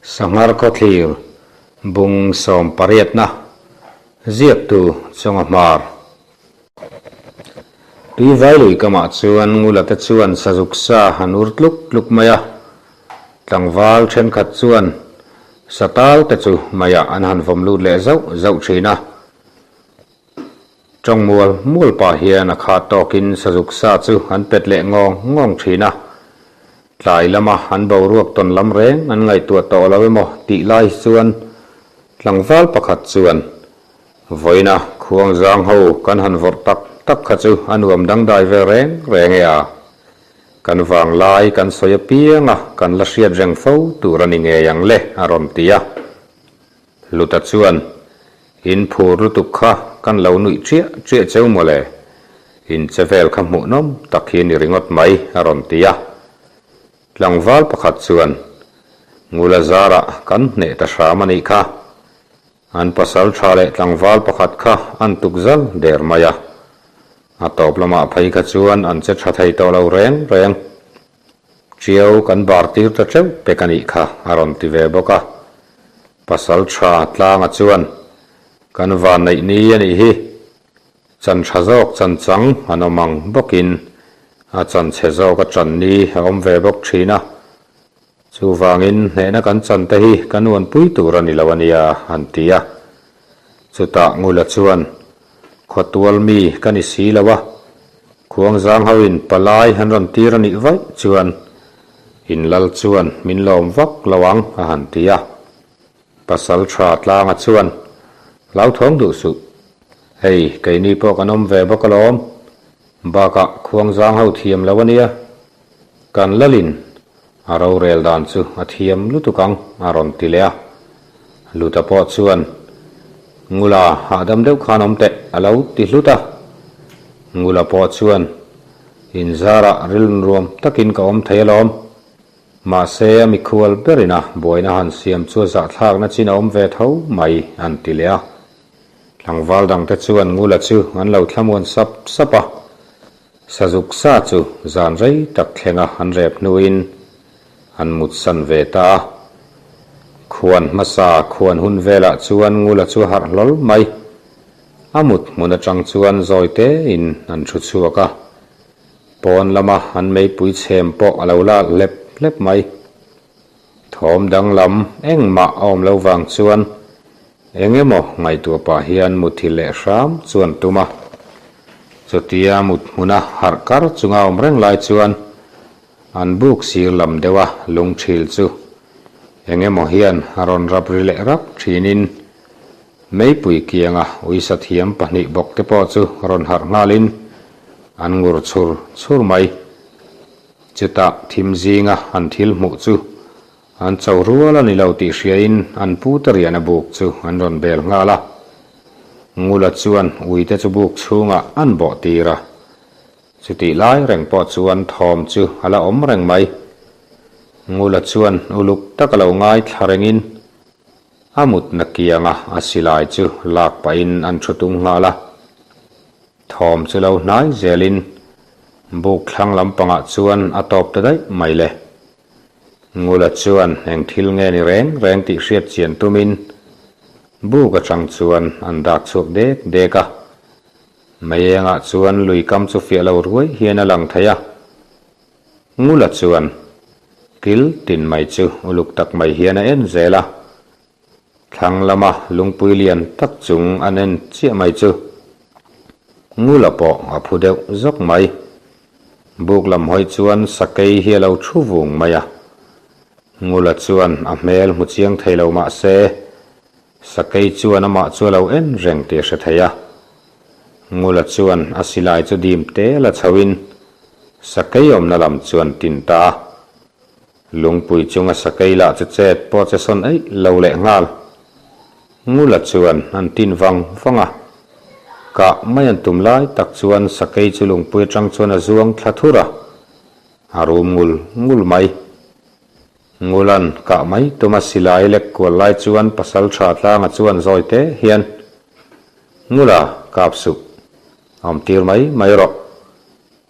Sanghar khawthlir bung sawmpariatna ziaktu chunga hmar. Tuivai lui kamah chuan Ngulate chuan sazuk sa han ur tluk tluk mai a, tlangval thenkhat chuan satal te chu maiah an han vawm lut leh zauh zauh thin a. Tawng mual mual pah hian a khat tawkin sazuk sa chu an pet leh ngawng ngawng thin a. Tlai lama an boruak tawn lam reng an ngaihtuah tawh lo emaw tih lai chuan tlangval pakhat chuan Vawiina khuang zang ho kan han vawrh tak tak kha chu a nuam dangdai vel reng reng e a. Kan vang lai kan sawi apiang a kan la hriat reng fo tur a ni ngei ang le a rawn ti a. Hluta chuan, In phur lutuk kha kan lo nuih chiah chiah cheu mawle, in che vel kha hmuhnawm tak hi ni ringawt mai a rawn ti a. Tlangval pakhat chuan, Ngula zarah kan hneh ta hram a nih kha. An pasal tha leh tlangval pakhat kha an tuk zal der mai a. A tawp lamah phei kha chuan an che tha thei tawh lo reng reng. Ṭiau kan bar tir ta ṭeuh pek a nih kha a rawn ti ve bawk a. Pasal ṭha tlanga chuan, Kan van neih ni a nih hi. Chan ṭha zawk chan chang an awm ang bawkin a chan chhe zawk a ṭan ni a awm ve bawk ṭhin a. Chuvangin hnehna kan chan te hi kan uanpui tur a ni lo a nia an ti a. Chutah Ngula chuan, Khawtual mi ka ni si lo a, Khuangzang hoin palai an rawn tir a nih vaih chuan in lal chuan min lawm vak lo ang a han ti a. Pasal tha tlanga chuan, Hlauthawng duh suh. Hei, keini pawh kan awm ve bawk alawm. Bakah Khuangzang ho thiam lo a nia. Kan lalin a rorel dan chu a thiam lutuk ang a rawn ti leh a. Luta pawh chuan, Ngula hahdam deuh khan awm teh a lo ti hlut a. Ngula pawh chuan, Inzarah rilruam takin ka awm thei alawm. Mahse a mikhual berina buaina han siam chu a zahthlakna chin a awm ve tho mai an ti leh a. Tlangval dangte chuan Ngula chu an lo thlamuan sap sap a. Sazuk sa chu zan rei tak thlenga an rep hnuin an mutsan ve ta a. Khuan hmasa khuan hun velah chuan Ngula chu a harh hlawl mai. A mut hmun atang chuan zawi tein an thu chhuak a. Pawn lama an meipui chhem pawh a lo la hlep hlep mai. Thawm danglam engmah a awm lo vang chuan eng emaw ngaihtuah pah hian muthilh leh hram chuan tum a. Chutia mut hmuna harh kar chunga awm reng lai chuan an buk sir lam deuha lungthil chu eng emaw hian a rawn rap ri leh rap thinin meipui kianga uisa thiam pahnih bawk te pawh chu rawn harh nghalin an ngur chhur chhur mai. Chutah thim zinga an thil hmuh chu an cho rual a ni lo tih hriain an pute riahna buk chu an rawn bel nghal a. Ngula chuan uite chu buk chhungah an bawh tir a. Chutih lai reng pawh chuan thawm chu a la awm reng mai. Ngula chuan uluk tak a lo ngaithla rengin a mutna kianga a silai chu lak pahin an thu tung nghal a. Thawm chu lo hnai zelin buk thlang lampangah chuan a tawp ta daih mai le. Ngula chuan eng thil nge ni reng reng tih hriat chian tumin buk atang chuan an dak chhuak dek dek a. Meiengah chuan lui kam chu fiah lo ruai hian a lang thei a. Ngula chuan kil tin mai chu uluk tak mai hian a en zel a. Thlang lama lungpui lian tak chung an en chiah mai chu Ngula pawh a phu deuh zawk mai. Buk lam hawi chuan sakei hi a lo thu vung mai a. Ngula chuan a hmel hmu chiang thei lo mah se, sakei chuan amah chu a lo en reng tih a hre thei a. Ngula chuan a silai chu dim te la chhoin sakei awmna lam chuan tin ta a. Lungpui chunga sakei lah chu chet pawh che sawn eih lo leh nghal. Ngula chuan an tin vang vang a. Kah mai an tum lai tak chuan sakei chu lungpui atang chuan a zuang thla thur a, a rum ngul ngul mai. Ngula'n kah mai tuma silai lek kual lai chuan pasal tha tlanga chuan zawi te hian, Ngula, kap suh. Awm tir mai mai rawh.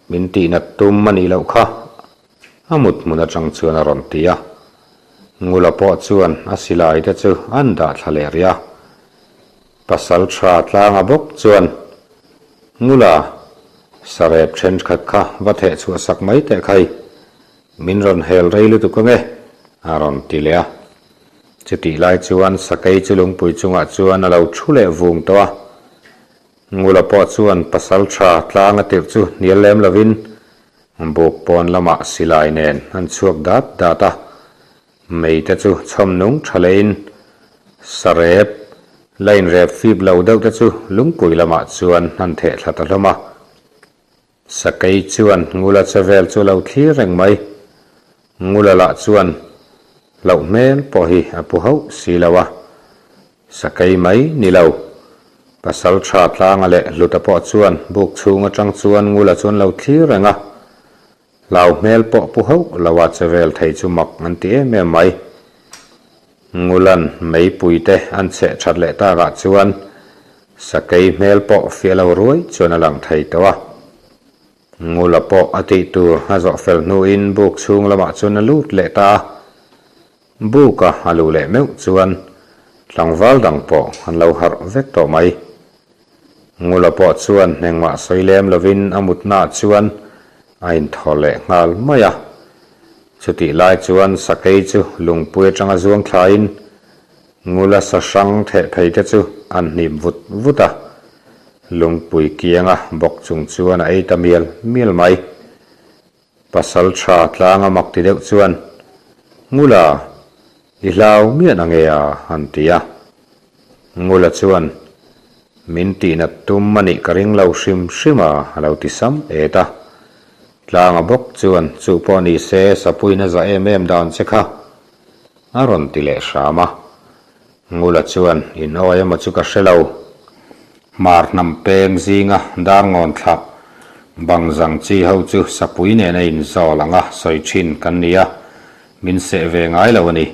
Min tihnat tum a nih loh kha. A mut hmun atang chuan a rawn ti a. Ngula pawh chuan a silai te chu an dah thla leh rih a. Pasal tha tlanga bawk chuan, Ngula, sarep thenkhat kha va theh chhuah sak mai teh khai. Min rawn hel rei lutuk ange, a rawn ti leh a. Chutih lai chuan sakei chu lungpui chungah chuan a lo thu leh vung tawh a. Ngula pawh chuan pasal tha tlang a tirh chu hnial lem lovin buk pawn lamah silai nen an chhuak dat dat a. Mei te chu chhawm nung tha lehin sarep la inrep fip lo deuh te chu lungpui lamah chuan an theh thla ta hlawm a. Sakei chuan Ngula che vel chu a lo thlir reng mai. Ngula lah chuan hlauh hmel pawh hi a pu hauh si lo a. Sakei mai ni lo. Pasal tha tlanga leh Hluta pawh chuan buk chhung atang chuan Ngula chuan lo thlir reng a. Hlau hmel pawh pu hauh lo a che vel thei chu mak an ti em em mai. Ngulan meipui te an chheh that leh takah chuan sakei hmel pawh fiah lo ruai chuan a lang thei tawh a. Ngula pawh a tih tur a zawh fel hnuin buk chhung lamah chuan a lut leh ta a. Buka a luh leh meuh chuan tlangval dang pawh an lo harh vek tawh mai. Ngula pawh chuan engmah sawi lem lovin a mutnaah chuan a inthaw leh nghal mai a. Chutih lai chuan sakei chu lungpui atanga zuang thlain Ngula sa hrang theh phei te chu an hnim vut vut a. Lungpui kianga bawk chung chuan a ei ta mial mial mai. Pasal tha tlanga mak ti deuh chuan, Ngula, i hlau miah na nge a? an ti a. Ngula chuan, Min tihnat tum a nih ka ring lo hrim hrim a, a lo ti sam et a. Tlanga bawk chuan, Chu pawh ni se, sapuiin a za em em dan che kha, a rawn ti leh hram a. Ngula chuan, In awi emaw chu ka hre lo. Hmar hnam peng zinga dar ngawn thlah bang zang chi ho chu sapui nena inzawl anga sawi thin kan ni a, min seh ve ngai lo a ni.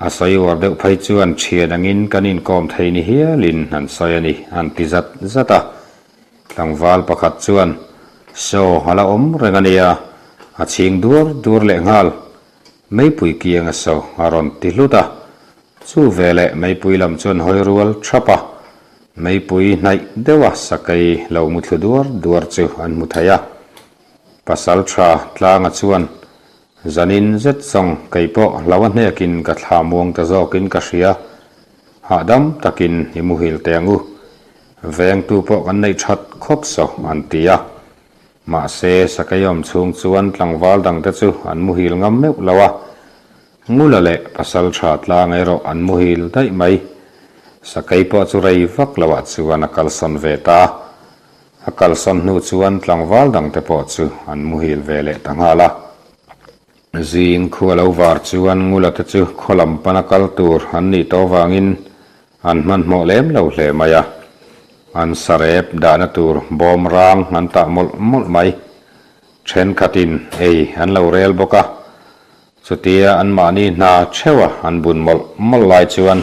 A sawi uar deuh phei chuan thian angin kan inkawm thei ni hialin an sawi a ni, an ti zat zat a. Tlangval pakhat chuan, Saw a la awm reng a nia, a chhing duar duar lehnghal. Meipui kiang a so a rawn ti hlut a. Chu veleh meipui lam chuan hawi rual thap a, meipui hnaih deuha sakei lo mu thlu duar duar chu an hmu thei a. Pasal tha tlanga chuan zanin zet zawng kei pawh hlo a hnekin ka thla muang ta zawkin ka hria, hahdam takin i muhil teh ang u, vengtu pawh kan neih that khawp so an ti a. Mahse sakei awm chhung chuan tlangval dangte chu an muhil ngam meuh lo a. Ngula leh pasal tha tlang erawh an muhil daih mai. Sakei pawh chu rei vak loah chuan a kalsawn ve ta. A kalsawn hnu chuan tlangval dangte pawh chu an muhil ve leh ta nghal a. Zing khua lo var chuan Ngula te chu khaw lam pana kal tur an nih tawh vangin an hmanhmawh lem lo hle mai a. An sarep dahna tur bawm rang an tah mawlh mawlh mai. Thenkhatin ei an lo rel bawk a. Chutia anmahni hna theuha an bun mawlh mawlh lai chuan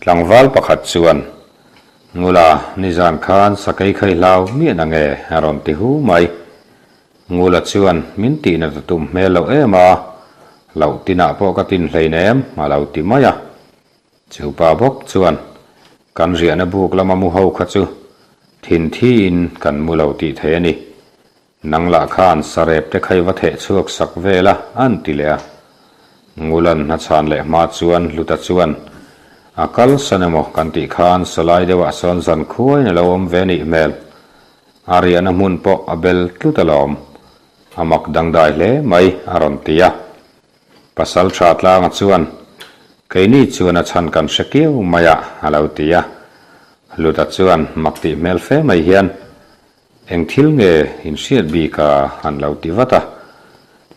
tlangval pakhat chuan, Ngula, nizan khan sakei khai hlau miah na nge? a rawn ti hu mai. Ngula chuan, Min tihna ta tum hmel loh em a, loh tinah pawh ka tin hleinem, a lo ti mai a. Chupa bawk chuan, Kan riahna buk lama mu ho kha chu thin thiin kan mu lo tih thei a ni. Nang lah khan sarep te khai va theh chhuak sak vel a, an ti leh a. Ngulan a chhan leh hma chuan Hluta chuan, A kalsan emaw kan tih khan sawlai deuhah sawn zan khuain a lo awm ve nih hmel. A riahna hmun pawh a bel tlut alawm. A mak dangdai hle mai, a rawn ti a. Pasal tha tlanga chuan, Keini chuan a chhan kan hre kiau mai a, a lo ti a. Hluta chuan mak tih hmel fe mai hian, Eng thil nge in hriat bik a an lo ti vat a.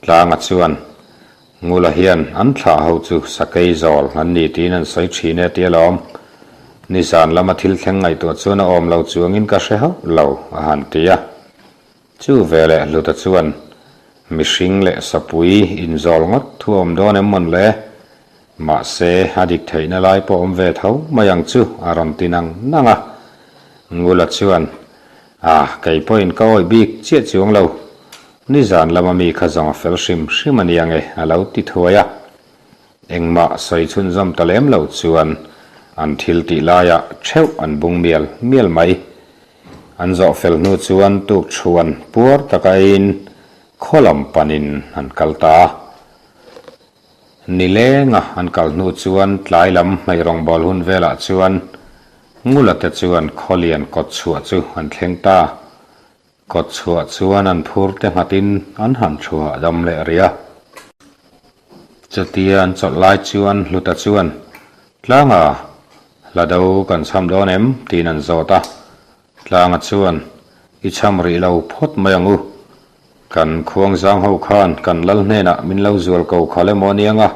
Tlanga chuan, Ngula hian an thlah ho chu sakei zawl an ni tiin an sawi thin e ti alawm. Nizan lama thil thleng ngaihtuah chuan a awm lo chuangin ka hre hauh lo a han ti a. Chu veleh Hluta chuan, Mihring leh sapui inzawl ngawt thu a awm dawn em mawn le? Mahse, a dik theihna lai pawh awm ve tho mai ang chu a rawn ti nang nang a. Ngula chuan, Ah, kei pawhin ka awih bik chiah chuang lo. Nizan lama mi kha zawng a fel hrim hrim a nia nge a lo ti thuai a. Engmah sawi chhunzawm ta lem lo chuan an thil tih laiah theuh an bung mial mial mai. An zawh fel hnu chuan tuk chhuan puar taka eiin khaw lam panin an kal ta a. Nilenga an kal hnu chuan tlai lam hmei rawngbâwl hun velah chuan Ngula te chuan Khawlian kawt chhuah chu an thleng ta. Kawt chhuah chuan an phur te nghatin an han thu hahdam leh rih a. Chutia an chawlh lai chuan Hluta chuan, Tlanga, hla do kan chham dawn em? tiin an zawt a. Tlanga chuan, I chham rih lo phawt mai ang u. Kan khuangzang ho khan kan lal hnenah min lo zual ko khal emaw aniang a,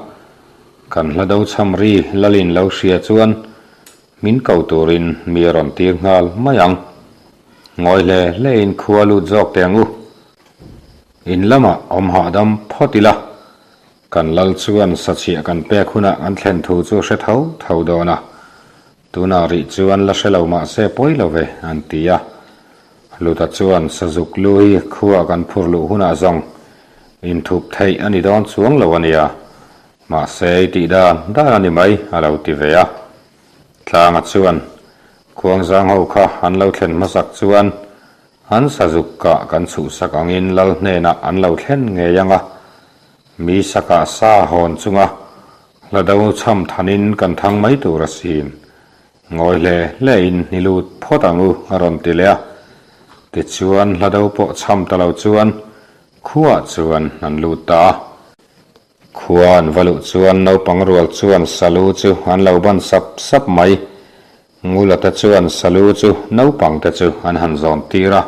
kan hla do chham ri lalin lo hria chuan min ko turin mi a rawn tir nghal mai ang. Ngawi hle hlein khua lut zawk teh ang u. In lamah awm hahdam phawt ila, kan lal chuan sachhiah kan pek hunah kan thlen thu chu hre tho tho dawn a. Tunah rih chuan la hre lo mah se pawi lo ve, an ti a. Luta chuan Sazuk lu hi khua kan phur luh hunah zawng inthup theih a ni dawn chuang lo a nia, mahse i tih dan dan a ni mai, a lo ti ve a. Tlanga chuan Khuangzang ho kha an lo thlen hmasak chuan an Sazuk kah kan chhuhsak angin lal hnenah an lo thlen ngei ang a, mi sakah sa hawn chunga hla do chham thanin kan thang mai tur asin. Ngawi hle hle in ni lut phawt ang u a rawn ti leh a. Tichuan hla do pawh chham ta lo chuan khuaah chuan an lut ta a. Khua an va luh chuan naupang rual chuan salu chu an lo ban sap sap mai. Ngulata chuan salu chu naupang te chu an han zawn tir a.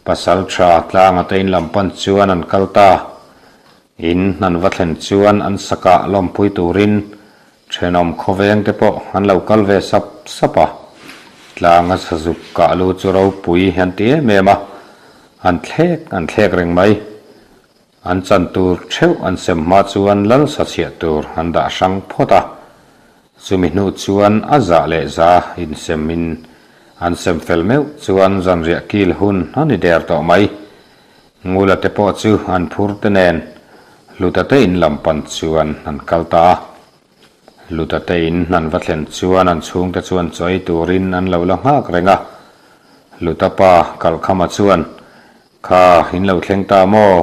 Pasal tha tlanga te in lam pan chuan an kal ta. In an va thlen chuan an sakah lawmpui turin Thenawm khawveng te pawh an lo kal ve sap sap a, tlanga sazuk kah lu chu ropui an ti em em a, an thlek an thlek reng mai. An chan tur theuh an sem hma chuan lal sachhiah tur an dah hrang phawt a, chumi hnu chuan a zah leh za insem in an sem fel meuh chuan zanriah kil hun a ni der tawh mai. Ngula te pawh chu an phur te nen Hluta te in lam pan chuan an kal ta a. Hluta te in an va thlen chuan an chhungte chuan chaw ei turin an lo la nghak reng a. Hluta pa Kalhkhama chuan, Kha, in lo thleng ta maw?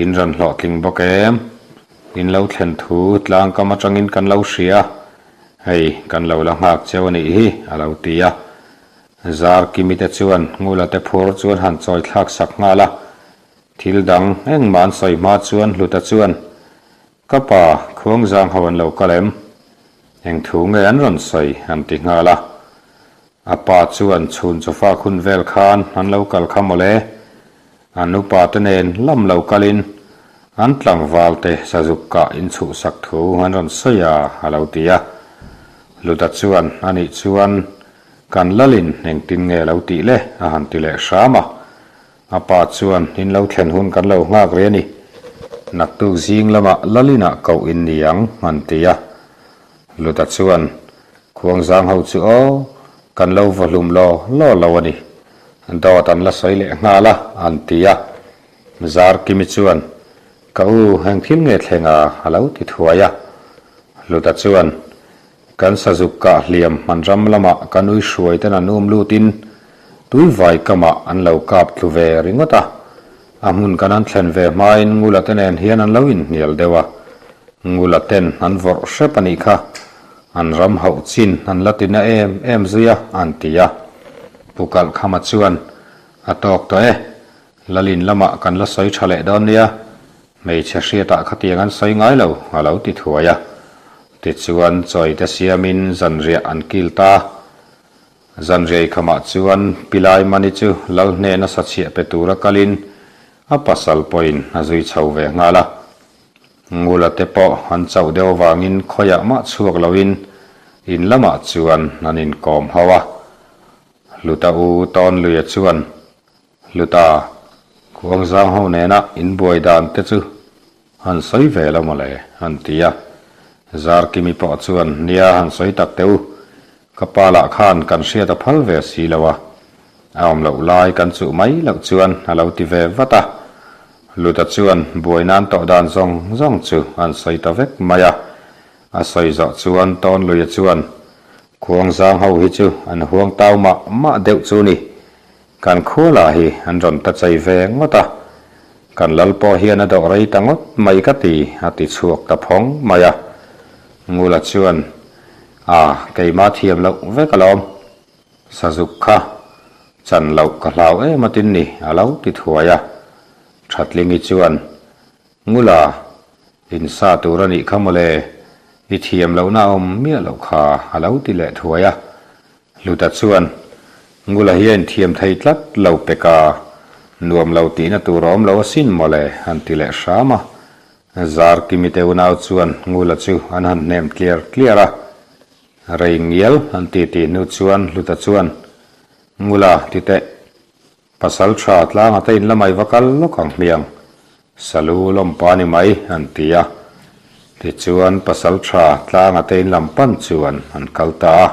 In rawn hlawhtling bawk em? In lo thlen thu tlangkam atangin kan lo hria. Hei, kan lo la nghak cheu a nih hi, a lo ti a. Zarkimi te chuan Ngula te phur chuan han chawi thlak sak nghal a, thil dang engmah an sawi hma chuan Hluta chuan, Ka pa, Khuangzang ho an lo kal em? Eng thu nge an rawn sawi? an ti nghal a. A pa chuan chhun chawfak hun vel khan an lo kal kha mawle. An upa te nen lam lo kalin an tlangval te sazuk kah inchhuhsak thu an rawn sawi a, a lo ti a. Hluta chuan anih chuan Kan lalin engtin nge lo tih le? a han ti leh hram a. A pa chuan, In lo thlen hun kan lo nghak rih a ni. Naktuk zing lamah lalinah koh in ni ang, an ti a. Luta chuan, Khuangzang ho chu aw, kan lo vaw hlum law law lo a ni. Dawt an la sawi leh nghal a, an ti a. Zarkimi chuan, Ka u, eng thil nge thleng a? a lo ti thuai a. Luta chuan, Kan sazuk kah hliam hman ram lamah kan ui hruai ten an um lutin tuivai kamah an lo kap tlu ve ringawt a. A hmun kan an thlen ve hmain Ngula te nen hian an lo inhnial deuh a. Ngula ten an vawrh hrep a nih kha. An ram hauh chin an la ti na em em zui a, an ti a. Pu Kalhkhama chuan, A tawk tawh e. Lalin lamah kan la sawi tha leh dawn nia. Hmeichhe hriatah khatiang an sawi ngai lo, a lo ti thuai a. Tichuan, chawi te siamin zanriah an kil ta. Zanriah ikhamah chuan Pilai Mani chu lal hnena sachhiah pe tura kalin a pasal pawhin a zui chho ve nghal a. Ngula te pawh an chauh deuh avangin khawiah mah chhuak loin in lamah chuan an inkawm ho a. Hluta u Tawnluia chuan Hluta, Khuangzang ho nena inbuai dan te chu han sawi ve lo mawle, an ti a. Zarkimi pawh chuan, Nia, han sawi tak teh u, ka pa lah khan kan hriat a phal ve si lo a, a awm loh lai kan chuh mai loh chuan a lo ti ve vat a. Hluta chuan buai nan tawh dan zawng zawng chu an sawi ta vek mai a. A sawi zawh chuan Tawnluia chuan, Khuangzang ho hi chu an huang tau mah mah deuh chu ni. Kan khua lah hi an rawn ta chei ve ngawt a. Kan lal pawh hian a dawh rei ta ngawt mai ka ti, a ti chhuak ta phawng mai a. Ngula chuan, A, keimah thiam loh vek alawm. Sazuk kha chan loh ka hlau em atin ni, a lo ti thuai a. Thatlingi chuan, Ngula, in sa tur a nih kha mawle, i thiam lohna a awm miah loh kha, a lo ti leh thuai a. Hluta chuan, Ngula hi a inthiam thei tlat lo pek a, nuam lo tihna tur a awm lo asin mawle, an ti leh hram a. Zarkimi te unau chuan Ngula chu an han hnem tliar tliar a. Rei ngial an ti tih hnu chuan Hluta chuan, Ngula, ti teh. Pasal tha tlanga te in lamai va kal lawk ang hmiang, Salu lawmpa ni mai an ti a. Tichuan pasal tha tlanga te in lam pan chuan an kal ta a.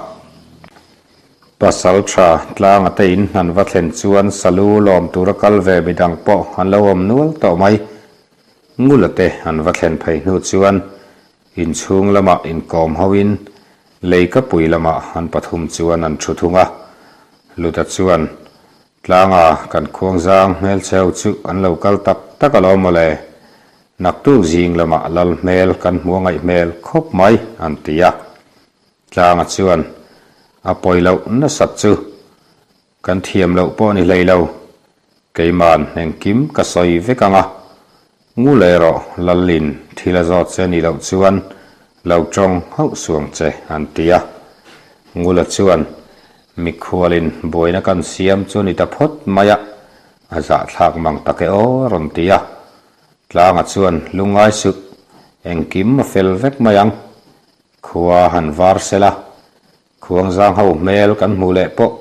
Pasal tha tlanga te in an va thlen chuan Salu lawm tura kal ve midang pawh an lo awm nual tawh mai. Ngula te an va thlen phei hnu chuan inchhung lamah inkawm hoin Leikapui lamah an pathum chuan an thu thung a. Luta chuan, Tlanga kan khuangzang hmelchheu chu an lo kal tak tak alawm mawle. Naktuk zing lamah lal hmel kan hmu a ngaih hmel khawp mai, an ti a. Tlanga chuan, A pawi loh nasat chu kan thiam loh pawh ni hlei lo. Keiman engkim ka sawi vek ang a, Ngu leh rawh Lalin thil a zawt che nih loh chuan lo tawng hauh suang che an ti a. Ngula chuan mikhualin buaina kan siam chu ni ta phawt mai a, a zahthlak mang tak e aw a rawn ti a. Tlanga chuan lungngai suh, engkim a fel vek mai ang. Khua han var sela, Khuangzang ho hmel kan hmuh leh pawh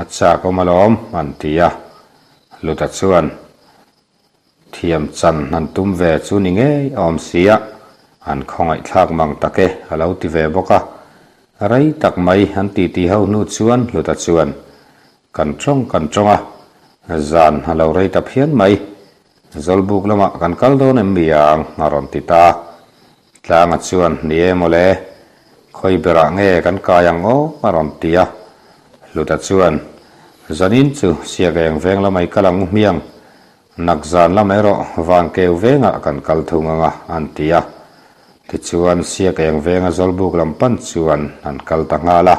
a chak awm alawm an ti a. Luta chuan Thiam chan han tum ve chu ni ngei a awm sia, an khawngaihthlak mang tak e a lo ti ve bawk a. Rei tak mai an titi ho hnu chuan Hluta chuan, Kan tawng kan tawng a, zan a lo rei ta phian mai. Zawlbuk lamah kan kal dawn em mi ang a rawn ti ta a. Tlanga chuan, Ni e mawle, khawi berah nge kan kai ang aw a rawn ti a. Hluta chuan, Zanin chu siak eng veng lamai kal ang u hmiang, nak zan lam erawh van keu vengah kan kal thung ang a, an ti a. Tichuan siak eng venga Zawlbuk lam pan chuan an kal ta nghal a.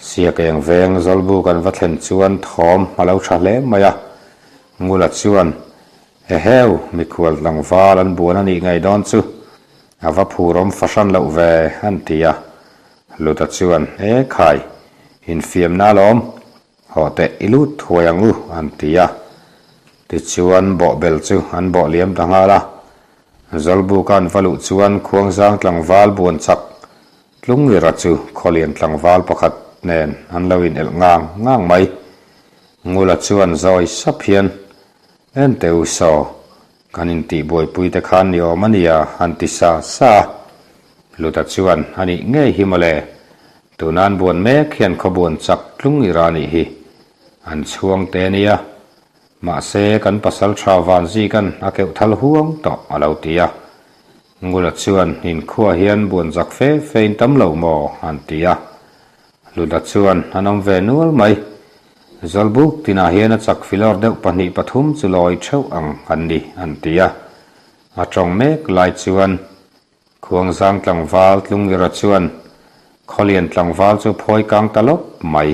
Siak eng veng Zawlbuk an va thlen chuan thawm a lo tha hle mai a. Ngula chuan, Eheu, mikhual tlangval an buan a nih ngei dawn chu, a va phurawm fahran loh ve, an ti a. Luta chuan, E khai, infiamna alawm, hawh teh i lut thuai ang u, an ti a. Tichuan bawhbel chu an bawh liam ta nghal a. Zawlbuka an va luh chuan Khuangzang tlangval buan chak Tlungira chu Khawlian tlangval pakhat nen an lo inelh ngang ngang mai. Ngula chuan zawi sap hian, Ente u saw, kan intih buaipui te khan ni awm a nia, han ti sa sa a. Luta chuan, A nih ngei hi mawle, tunan buan mek hian khawbuan chak tlung i ra nih hi. An chhuang te a nia. Mahse, kan pasal tha van zikan a keuh thal huang tawh, a lo ti a. Ngula chuan, Inkhua hian buan zak fe fe in tam lo maw? an ti a. Luda chuan an awm ve nual mai. Zawlbuk tinah hian a chak filawr deuh pahnih pathum chu lawi theuh ang an ni, an ti a. A tawng mek lai chuan Khuangzang tlangval Tlungira chuan Khawlian tlangval chu phawi kang ta lawp mai.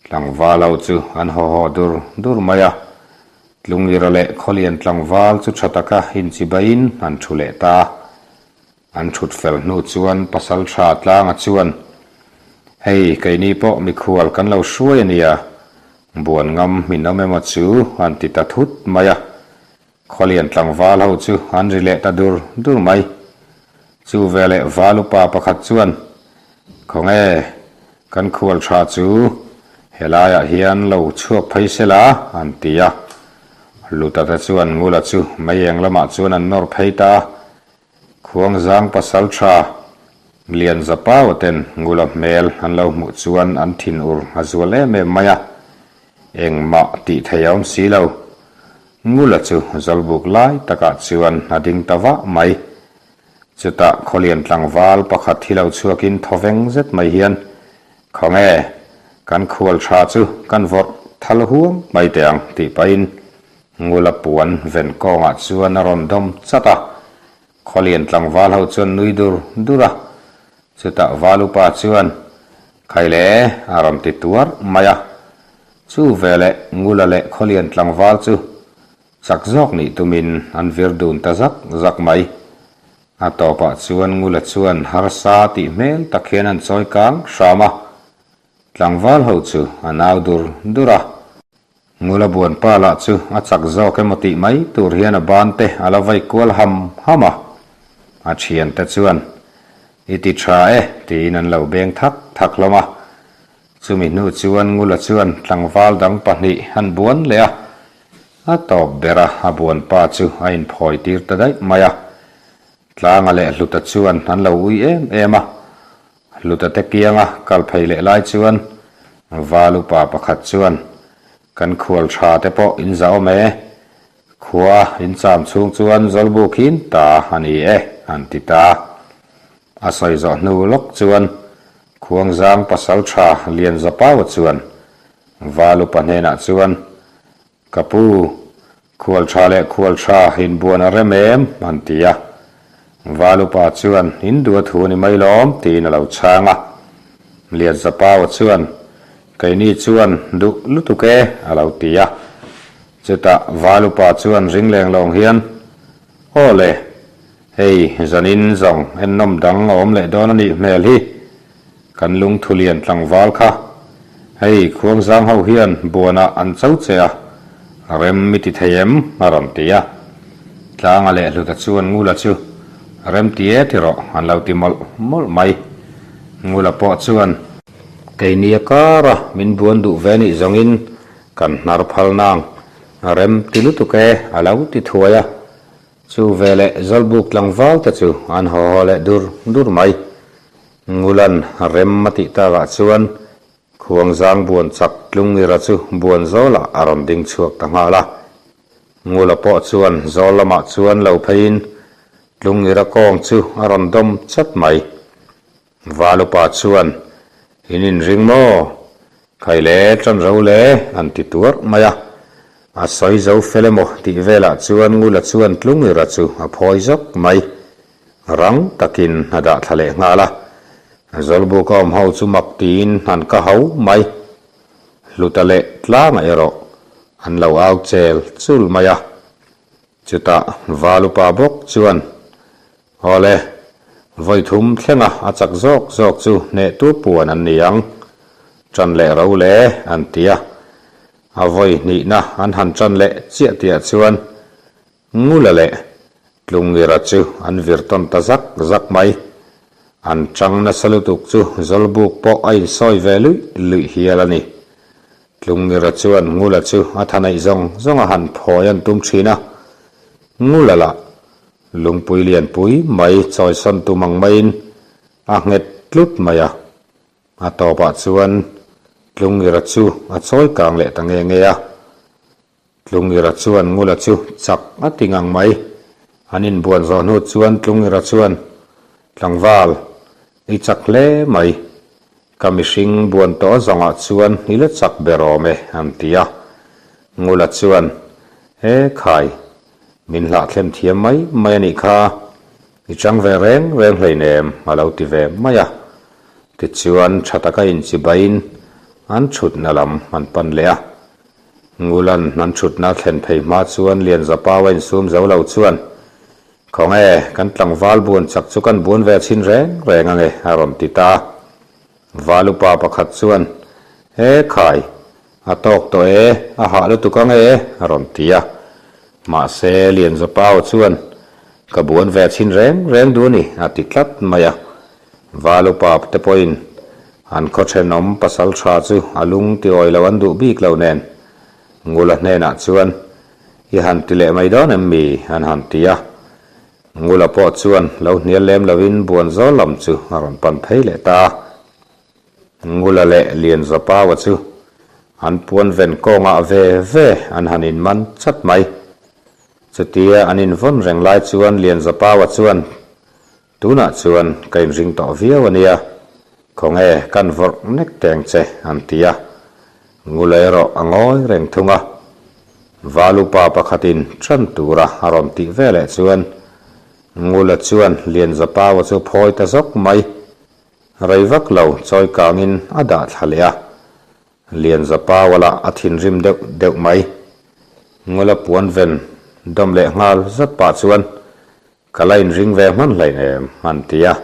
Tlangval ho chu an haw haw dur dur mai a. Tlungira leh Khawlian tlangval chu tha taka inchibaiin an thu leh ta a. An thut fel hnu chuan pasal tha tlanga chuan, Hei, keini pawh mikhual kan lo hruai a nia, buan ngam min awm emaw chu an ti ta thut mai a. Khawlian tlangval ho chu an ri leh ta dur dur mai. Chu veleh val upa pakhat chuan, Khawnge, kan khual tha chu helaiah hian lo chhuak phei se la, an ti a. Lutate chuan Ngula chu mei eng lamah chuan an nawr phei ta a. Khuangzang pasal tha Lian Zapau ten Ngula hmel an lo hmuh chuan an thin ur a zual em em mai a, engmah tih thei a awm si lo. Ngula chu Zawlbuk lai takah chuan a ding ta vah mai. Chutah Khawlian tlangval pakhat hi lo chhuakin thawveng zet mai hian, Khawnge, kan khual tha chu kan vawrh thal huang mai teh ang tih pahin Ngula puan ven kawngah chuan a rawn dawm chat a. Khawlian tlangval ho chuan nui dur dur a. Chutah Valupa chuan, Khaile a rawn ti tuar mai a. Chu veleh Ngula leh Khawlian tlangval chu Chak zawk nih tumin an vir dun ta zak zak mai. A tawpah chuan Ngula chuan harsa tih hmel tak hian an chawi kang hram a. Tlangval ho chu a nau dur dur a. Ngula buanpa lah chu a chak zawk emaw tih mai tur hian a ban te a la vai kual ham ham a. A thiante chuan, I ti tha e, tiin an lo beng thak thak hlawm a. Chumi hnu chuan Ngula chuan tlangval dang pahnih han buan leh a, a tawp ber a, a buanpa chu a inphawi tir ta daih mai a. Tlanga leh Hluta chuan an lo ui em em a, Hluta te kianga kal phei leh lai chuan Val upa pakhat chuan, Kan khual tha te pawh in za awm e, khua in cham chhung chuan Zawlbuk hi in ta a ni e, an ti ta. A sawi zawh hnu lawk chuan Khuangzang pasal tha Lianzapaua chuan Val upa hnenah chuan, Ka pu, khual tha leh khual tha inbuan a rem em? an ti a. Val upa chuan, In duh a thu a ni mai lawm, tiin a lo chhang a. Lianzapaua chuan, Keini chuan duh lutuk e, a lo ti a. Chutah Val upa chuan ring leng lawng hian, Aw le, Hei, zanin zawng ennawm dang a awm leh dawn a nih hmel hi. Kan lungthu lian tlangval kha. Hei, Khuangzang ho hian buanah an cho che a, rem i ti thei em? a rawn ti a. Tlanga leh Hluta chuan Ngula chu, Rem ti e ti rawh, an lo ti mawlh mawlh mai. Ngula pawh chuan, Keini a kara min buan duh ve nih zawngin kan hnar phal nang, rem ti lutuk e, a lo ti thuai a. Chu veleh Zawlbuk tlangval te chu an haw haw leh dur dur mai. Ngulan rem a tih takah chuan Khuangzang buan chak Tlungira chu buan zawlah a rawn ding chhuak ta nghal a. Ngula pawh chuan zawl lamah chuan lo pheiin Tlungira kawng chu a rawn dawm chat mai. Valupa chuan, In inring maw? Khai le, tan ro le, an ti tuarh mai a. A sawi zo fel emaw tih velah chuan Ngula chuan Tlungira chu a phawi zawk mai. Rang takin a dah thla leh nghal a. Zawlbuk a awm ho chu mak tiin an ka ho mai. Hluta leh tlanga erawh an lo au chel chul mai a. Chutah Valupa bawk chuan, Awle, vawi thum thlenga a chak zawk zawk chu hnehtu puan an ni ang. Ṭan leh ro le, an ti a. A vawi hnihna an han ṭan leh chiah tihah chuan Ngula leh Tlungira chu an vir tawn ta zak zak mai. An ṭang nasa lutuk chu Zawlbuk pawh a insawi ve luih luih hial a ni. Tlungira chuan Ngula chu a tha neih zawng zawng a han phawi an tum ṭhin a. Ngula lah Lungpui lianpui mai chawisawn tum ang maiin a nghet tlut mai a, a tawpah chuan Tlungira chu a chawi kang leh ta nge nge a. Tlungira chuan Ngula chu chak a ti ngang mai. An inbuan zawh hnu chuan Tlungira chuan, Tlangval, i chak hle mai. Ka mihring buan tawh zawngah chuan i la chak ber awm e, an ti a. Ngula chuan, He khai, min hlahthlem thiam mai mai a nih kha, i chang ve reng reng hleinem, a lo ti ve mai a. Tichuan tha taka inchibaiin an thutna lam an pan leh a. Ngulan an thutna thlen phei hma chuan Lianzapau a insum zo lo chuan, Khawnge, kan tlangval buan chak chu kan buan ve chhin reng reng ange, a rawn ti ta. Val upa pakhat chuan, He khai, a tawk tawh e, a hah lutuk ange, a rawn ti a. Mahse, Lianzapau chuan, Ka buan ve chhin reng reng duh a ni, a ti tlat mai a. Val upa te pawhin an khaw thenawm pasal tha chu a lung ti awi lo an duh bik lo nen, Ngula hnenah chuan, I han ti leh mai dawn em mi? an han ti a. Ngula pawh chuan lo hnial lem loin buan zawl lam chu a rawn pan phei leh ta a. Ngula leh Lianzapaua chu an puan ven kawngah ve ve an han inman chat mai. Chutia an invawn reng lai chuan Lianzapaua chuan. Tunah chuan ka inring tawh viau a nia, khawnge kan vawrh nek teng che an ti a. Ngula erawh a ngawi reng thung a. Valupa pakhatin ṭan tura a rawn tih veleh chuan Ngula chuan Lianzapaua chu phawi ta zawk mai. Rei vak lo chawi kangin a dah thla leh a. Lianzapaua lah a thinrim deuh deuh mai. Ngula puan ven dawm leh nghal zat pah chuan Ka la inring ve hman hlein em? an ti a.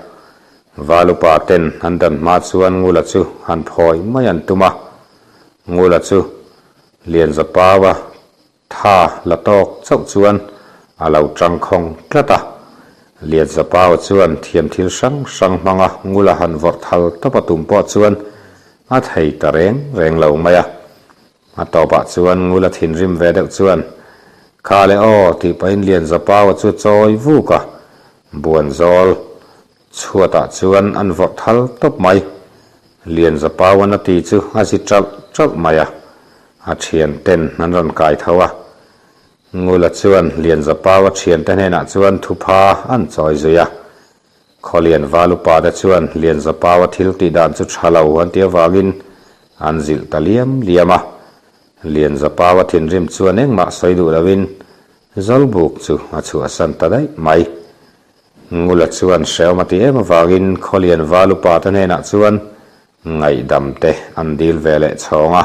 Val upa ten an dan hma chuan Ngula chu han phawi mai an tum a. Ngula chu Lianzapaua tha la tawk chauh chuan a lo tang khawng tlat a. Lianzapaua chuan thiam thil hrang hrang hmanga Ngula han vawrh thal tawp a tum pawh chuan a thei ta reng reng lo mai a. A tawpah chuan Ngula thinrim ve deuh chuan, Kha le aw, tih pahin Lianzapaua chu chawi vuk a, Buanzawl chhuatah chuan an vawrh thal tawp mai. Lianzapauan a ti chu a zi ṭalh ṭalh mai a, a ṭhianten an rawn kai tho a. Ngula chuan Lianzapaua ṭhiante hnenah chuan thupha an chawi zui a. Khawlian val upa te chuan Lianzapaua thil tih dan chu tha lo an tih avangin an zilh ta liam liam a. Lianzapaua thinrim chuan engmah sawi duh loin Zawlbuk chu a chhuahsan ta daih mai. Ngula chuan hrehawm a tih em avangin Khawlian val upa te hnenah chuan ngaihdam te an dil ve leh chhawng a.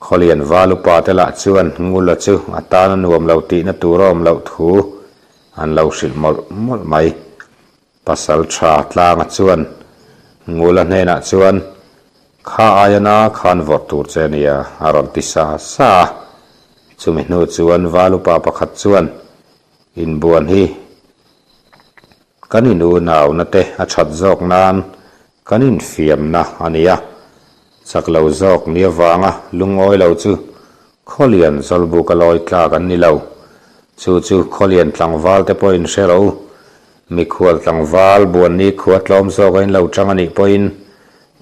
Khawlian val upa te lah chuan Ngula chu a tan a nuam lo tihna tur a awm loh thu An lo hrilh mawlh mawlh mai. Pasal tha tlanga chuan Ngula hnenah chuan, Kha aiana khan vawrh tur che nia, a rawn ti sa sa a. Chumi hnu chuan Valupa pakhat chuan, Inbuan hi kan in unauna te a that zawk nan kan infiamna a nia. Chak lo zawk ni avanga lungawi lo chu Khawlian Zawlbuk a lawi tlak an ni lo. Chu chu Khawlian tlangval te pawhin hre rawh u. Mikhual tlangval Buanni khua tlawm zawk a in lo chang a nih pawhin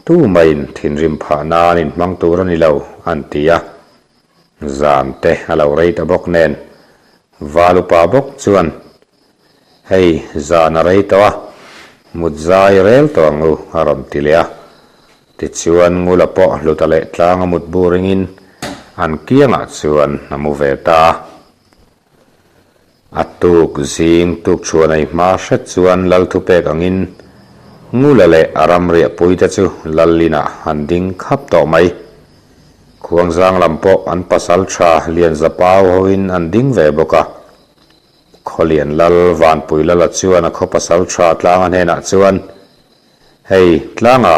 tumaiin thinrim phah nan inhmang tur a ni lo an ti a. Zan te a lo rei ta bawk nen Val upa bawk chuan Hei zan a rei tawh a, mut zai rel tawh ang u a rawn ti leh a. Tichuan Ngula pawh hluta leh tlanga mut bu ringin an kiangah chuan a mu ve ta a. A tuk zing tuk chhuan ei hma hret chuan Lal thupek angin Ngula leh a ram riahpuite chu Lal inah an ding khap tawh mai. Khuangzang lam pawh an pasal tha Lianzapau hoin an ding ve bawk a. Khawlian Lal Vanpui Lala chuan a khaw pasal tha tlanga hnenah chuan, Hei, tlanga,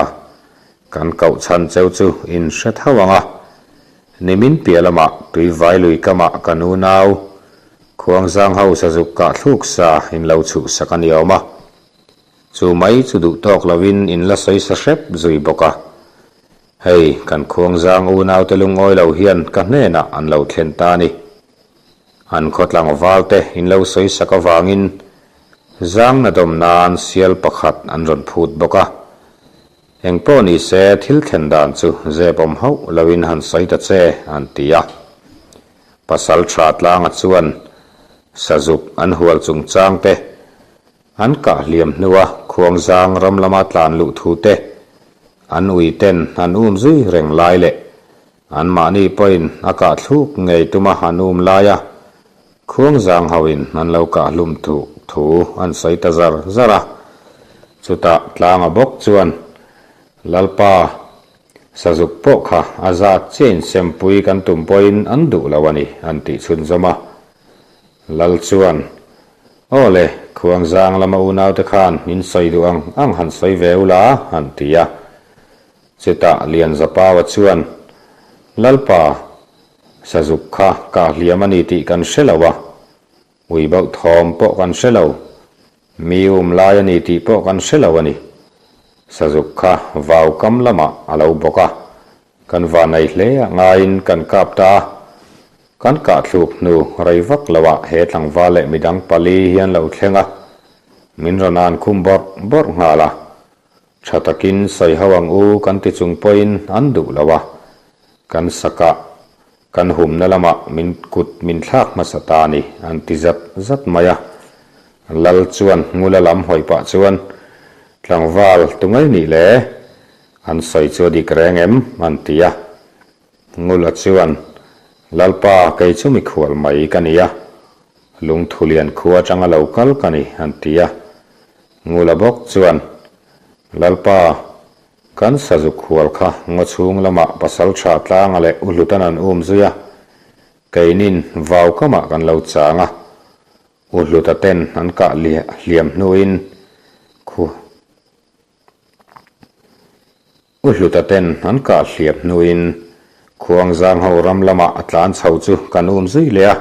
kan koh chhan cheu chu in hre tho ang a. Nimin piah lamah tuivai lui kamah ka nu nau Khuangzang ho sazuk kah thluk sa in lo chhuh sak a ni awm a. Chu mai chu duh tawk lovin in la sawi sa hrep zui bawk a. Hei, kan Khuangzang unaute lungawi lo hian ka hnenah an lo thlen ta a ni. An khaw tlangval te in lo sawi sak avangin zangna dawm nan sial pakhat an rawn phut bawk a. Eng pawh ni se thil thlen dan chu zep awm hauh loin han sawi ta che an ti a. Pasal tha tlanga chuan sazuk an hual chungchang te, an kah hliam hnua khuangzang ram lama tlan luh thu te, an ui ten an um zui reng lai leh Anmahni pawhin a kah thluk ngei tuma an um lai a, Khuangzang hoin an lo kah hlum thuh thu an sawi ta zar zar a. Chutah tlanga bawk chuan, Lalpa, sazuk pawh kha a zat chiah insempui kan tum pawhin an duh lo a ni, an tih chhunzawm a. Lal chuan, Aw le, Khuangzang lama unaute khan min sawi duh ang ang han sawi ve ula, an ti a. Chutah Lianzapaua chuan, Lalpa, sazuk kha kah hliam a ni tih kan hre lo a, ui bauh thawm pawh kan hre lo, mi um lai a ni tih pawh kan hre lo a ni. Sazuk kha vau kam lamah a lo bawk a, kan vanei hle a ngaiin kan kap ta a. Kan kah thluk hnu rei vak loah he tlangval leh midang pali hian lo thleng a, min rawn an khum bawrh bawrh nghal a. Tha takin sawi ho ang u kan ti chung pawhin an duh lo a, kan sakah kan humna lamah min kut min thlak hmasa ta a ni an ti zat zat mai a. Lal chuan Ngula lam hawi pah chuan, Tlangval tungai nih le? An sawi chu a dik reng em? an ti a. Ngula chuan, Lalpa, kei chu mikhual mai ka ni a. Lungthulian khua atanga lo kal ka ni, an ti a. Ngula bawk chuan, Lalpa, kan sazuk hual kha ngaw chhung lamah pasaltha tlanga leh u hlutan an um zui a, keinin vau kamah kan lo chang a. U hluta ten an kah hliam hnuin khu. U Hluta ten an kah hliap hnuin Khuangzang ho ram lamah a tlan chho chu kan um zui leh a,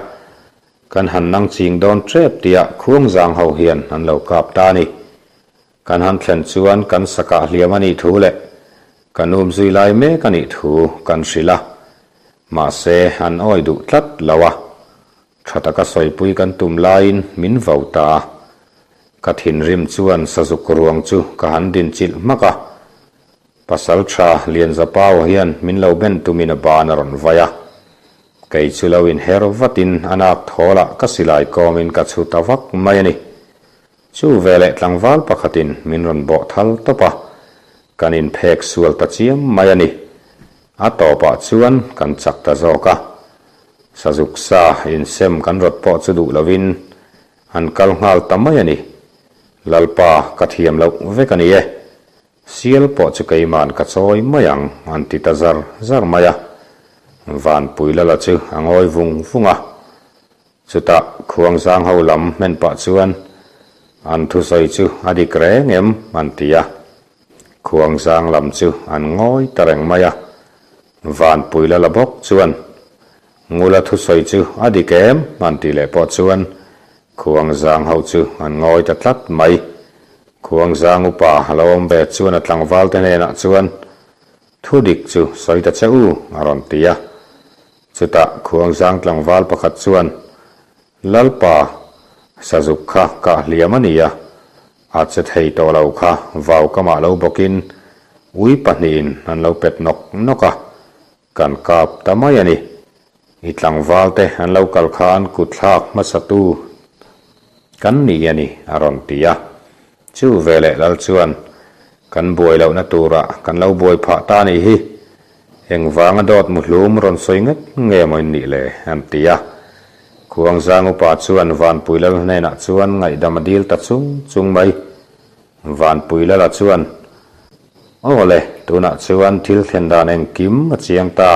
kan han nang ching dawn tep tihah Khuangzang ho hian an lo kap ta a ni. Kan han thlen chuan kan sa kah hliam a nih thu leh kan um zui lai mek a nih thu kan hrilh a, mahse an awi duh tlat lo a. Tha taka sawipui kan tum laiin min vo ta a, ka thinrim chuan sazuk ruang chu ka han dinchilh hmak a. Pasal tha Lianzapau hian min lo ben tumin a ban a rawn vai a, kei chu lo inher vatin a nak thawlah ka silai kawmin ka chhu ta vak mai a ni. Chu veleh tlangval pakhatin min rawn bawh thal tawp a, kan inphek sual ta chiam mai a ni. A tawpah chuan kan chak ta zawk a. Sazuk sa insem kan rawt pawh chu duh lovin an kal nghal ta mai a ni. Lalpa ka thiam loh vek a ni e. Sial pawh chu keiman ka chawi mai ang an ti ta zar zar mai a. Vanpui lala chu a ngawi vung vung a. Chutah Khuangzang ho lam hmen pah chuan an thusawi chu a dik reng em an ti a. Khuangzang lam chu an ngawi ta reng mai a. Vanpui la la bawk chuan Ngula thusawi chu a dik em an tih leh pawh chuan Khuangzang ho chu an ngawi ta tlat mai. Khuangzang upa a lo awm ve chuan a tlangval te hnenah chuan Thu dik chu sawi ta che u a rawn ti a. Chutah Khuangzang tlangval pakhat chuan Lalpa, sazuk kha kah hliam a ni a, a che thei tawh lo kha vau kamah lo bawkin ui pahnihin an lo pet nawk nawk a, kan kap ta mai a ni. I tlangval te an lo kal khan kutthlak hmasatu kan ni a ni a rawn ti a. Chu veleh lal chuan kan buai lohna turah kan lo buai phah ta nih hi. Engvanga dawt muhlum rawn sawi nget nge maw in nih le? an ti a. Khuangzang upa chuan Vanpui Lal hnenah chuan ngaihdam a dil ta chung chung mai. Vanpui Lala chuan, Aw le, tunah chuan thil thlen dan engkim a chiang ta.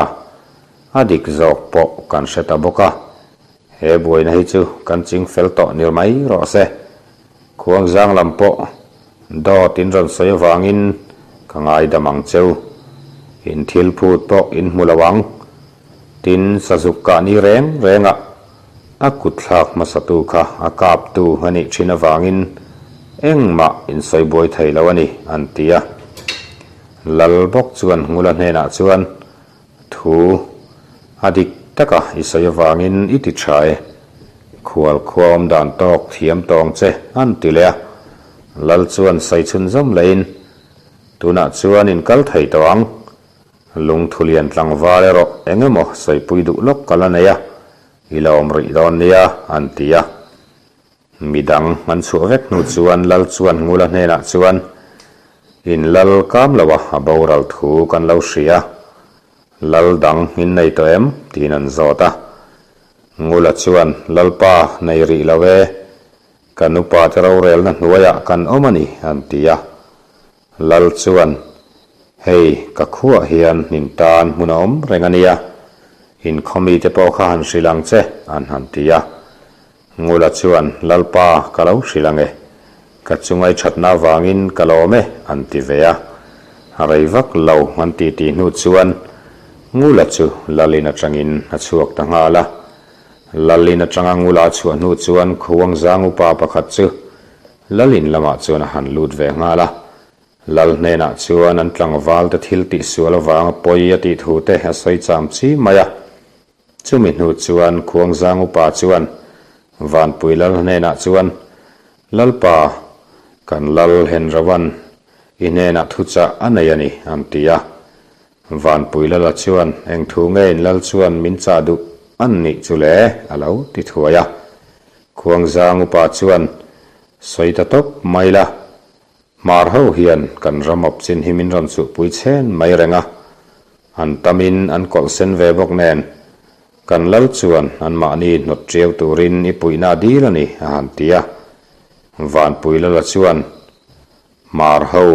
A dik zawk pawh kan hre ta bawk a. He buaina hi chu kan ching fel tawh ni mai rawh se. Khuangzang lam pawh dawt in rawn sawi avangin ka ngaidam ang cheu. In thil phut pawh in hmu lo ang. Tin, sazuk kah ni reng rengah a kut thlak hmasatu kha a kaptu a nih thin avangin engmah in sawi buai thei lo a ni, an ti a. Lal bawk chuan Ngula hnenah chuan, Thu a dik taka i sawi avangin i ti tha e. Khual khua awm dan tawk thiam tawng che an ti leh a. Lal chuan sawi chhun zawm lehin, Tunah chuan in kal thei tawh ang. Lungthulian tlangval erawh eng emaw sawipui duh lawk ka la nei a, i la awm rih dawn nia an ti a. Midang an chhuah vek hnu chuan Lal chuan Ngula hnenah chuan, In Lal kam lo a, a boral thu kan lo hria. Lal dang in nei tawh em? tiin an zawt a. Ngula chuan, Lalpa, nei rih lo e. Kan upate rorelna hnuaiah kan awm a ni, an ti a. Lal chuan, Hei, ka khuah hian in tan hmun a awm reng a nia. In khawmite pawh kha han hrilh ang che, an han ti a. Ngula chuan, Lalpa, ka lo hrilh ang e. Ka chungai thatna avangin ka lawm e, an ti ve a. Rei vak lo an ti tih hnu chuan Ngula chu Lalin atangin a chhuak ta nghal a. Lalin atanga Ngula a chhuah hnu chuan Khuangzang upa pakhat chu Lalin lamah chuan a han lut ve nghal a. Lal hnenah chuan an tlangvalte thil tihsual avanga pawi a tih thu te a sawi cham chi mai a. Chumi hnu chuan Khuangzang upa chuan Vanpui Lal hnenah chuan, Lalpa, kan Lal Henravan i hnenah thuchah a nei a ni, an ti a. Vanpui Lala chuan, Eng thu nge in Lal chuan min chah duh an nih chu le? a lo ti thuai a. Khuangzang upa chuan. Sawi ta tawp mai la, Hmar ho hian kan ram awp chin hi min rawn chuhpui chhen mai reng a, an tamin an kawlh sen ve bawk nen, kan lal chuan anmahni hnawt tiau turin i puihna a dil a ni, a han ti a. Vanpui Lala chuan, Hmar ho,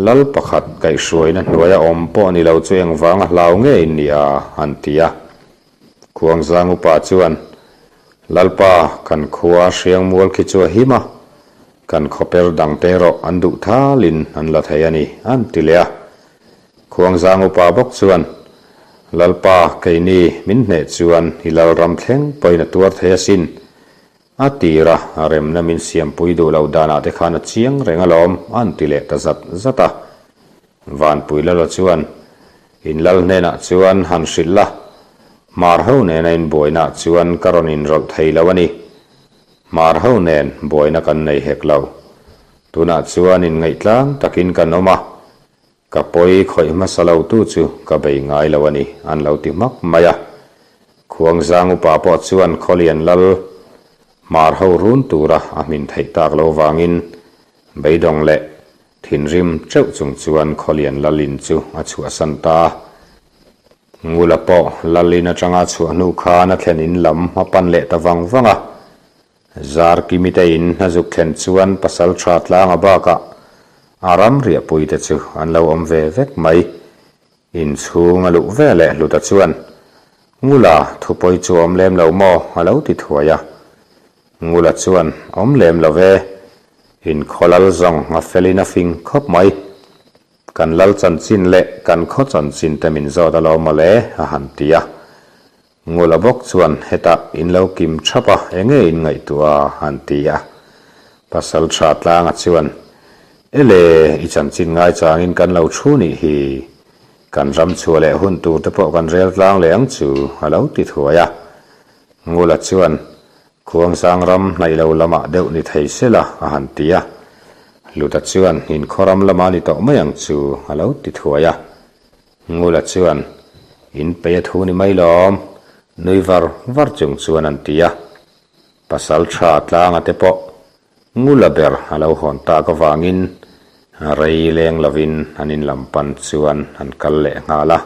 lal pakhat kaihhruaina hnuaia awm pawh ni lo chu engvanga hlau nge in ni a? han ti a. Khuangzang upa chuan, Lalpa, kan khua Hriangmual khi chu a him a, kan khawper dangte erawh an duh thalin an la thei a ni, an ti leh a. Khuangzang upa bawk chuan, Lalpa, keini min hneh chuan i lalram thleng pawhin a tuar thei asin, A tir a, remna min siampui duh loh danah te khan a chiang reng alawm, an ti leh ta zat zat a. Vanpui Lala chuan, In lal hnenah chuan han hrilh la, Hmar ho nena inbuainaah chuan ka rawn inrawlh thei lo a ni. Hmar ho nen buaina kan nei hek lo. Tunah chuan inngaih tlang takin kan awm a, Ka pawi khawih hmasa lo tu chu ka bei ngai lo a ni, an lo ti hmak mai a. Khuangzang upa pawh chuan Khawlian lal hmar ho run tura a hmin theih tak lo vangin beidawng leh thinrim teuh chung chuan Khawlian lal in chu a chhuahsan ta a. Ngula pawh lal in atanga chhuah hnu khan a thlen in lam a pan leh ta vang vang a. Zarkimi te in a zuk thlen chuan pasal tha tlanga bakah a ram riahpui te chu an lo awm ve vek mai. Inchhung a luh ve leh Hluta chuan, Ngula, thupawi chu awm lem lo maw? a lo ti thuai a. Ngula chuan, Awm lem lo ve. Inkhaw lal zawng a felin a fing khawp mai. Kan lal chanchin leh kan khaw chanchin te min zawt alawm mawle, a han ti a. Ngula bawk chuan hetah in lo kim thap a, enge in ngaihtuah a? an ti a. Pasal tha tlanga chuan, Ele, i chanchin ngaichangin kan lo thu nih hi. Kan ram chhuah leh hun tur te pawh kan rel tlang leh ang chu, a lo ti thuai a. Ngula chuan, Khuangzang ram hnaih lo lamah deuh ni thei sela, a han ti a. Hluta chuan, Inkhaw ram lamah ni tawh mai ang chu, a lo ti thuai a. Ngula chuan, In peih a thu ni mai lawm, nui var var chung chuan an ti a. Pasal tha tlanga te pawh Ngula ber a lo hawn tak avangin rei leng lovin an in lam pan chuan an kal leh nghal a.